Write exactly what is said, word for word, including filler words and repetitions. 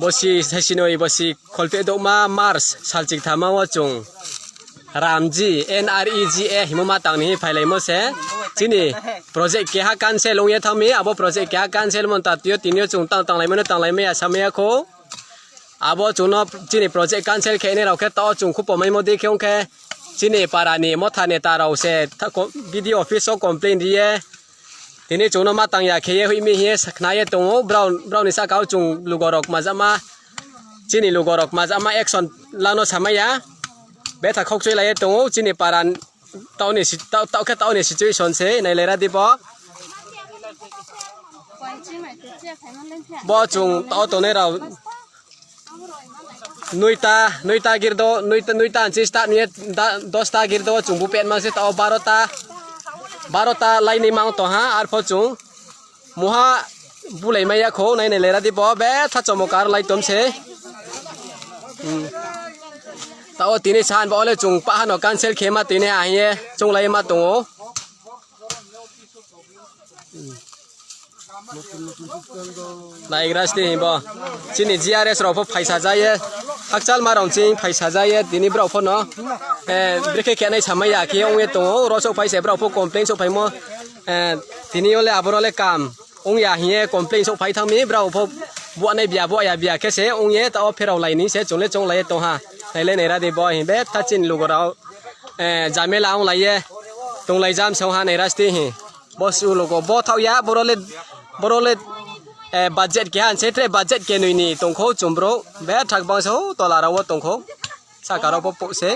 Bosi saisinoi bosi kholpheh douhma March sal chikthama wo chung Ramji, N R E G A hingmo ma tang ni phailai mo se. Chini project keha cancel ong ye thanng mi, abo project keha cancel mo ta tui yo tini yo chung tang tanglai mai no tanglai mai ya samai ya khou. Abo chung no chini project cancel khe nai rao khe taoh chung khupo maimo dei khe ong khe chini para ni motha neta rao se tha-, ko-, B D O office wo complain ri ye tini chung no ma tang ya khe ye hoih mi hing ye sa-, khna ye tong ou. Brao, brao ni sahka wo chung lugo rao kmazama, chini lugo rao kmazama action la no samai ya. Betha khaukchoilai ye tong ou chini para taoh ni si-, taoh, taoh khe taoh ni situation se nailai ra di bo. Bo chung taoh tongnai rao noita, noita girdo, noita, noita anchi start ni ye da-, dosta girdo chung bu petma se taoh barota, barota laini mang tong ha, arpho chung muha bulai mai ya khou, nai nailai ra di bo, betha chomokar lai tom se. Hmm. Taoh tini san bo le chung paha no cancel khe ma tini ha hing ye chounglai ma tong ou. Naigra sti hing bo. Chini G R S rao pho phaisa ja ye. Hakchalma rao ching phaisa ja ye. Tini brao pho no, eh, brekhe khe nai samai ya khe ong ye tong ou. Ro souhphai se brao pho complain souhphaimo. Eh, tini yo le aboro le kam ong ya hing ye complain souhphai thanng mi. Brao pho buahnai bia, buah ya bia khe se ong ye taoh pherao lai ni se chung le chounglai ye tong ha. Nai le nai ra di bo hing betha chini lugo rao, eh, jamela onglai ye tonglai jam song ha nai ra sti hing. Bo suh lugo bo thaoh ya, boro le, boro le, eh, budget keha se tre budget kenoi ni tong khou chung brouh. Betha gbang se ou tola rao wo tong khou. Sahka rao pho pouh se.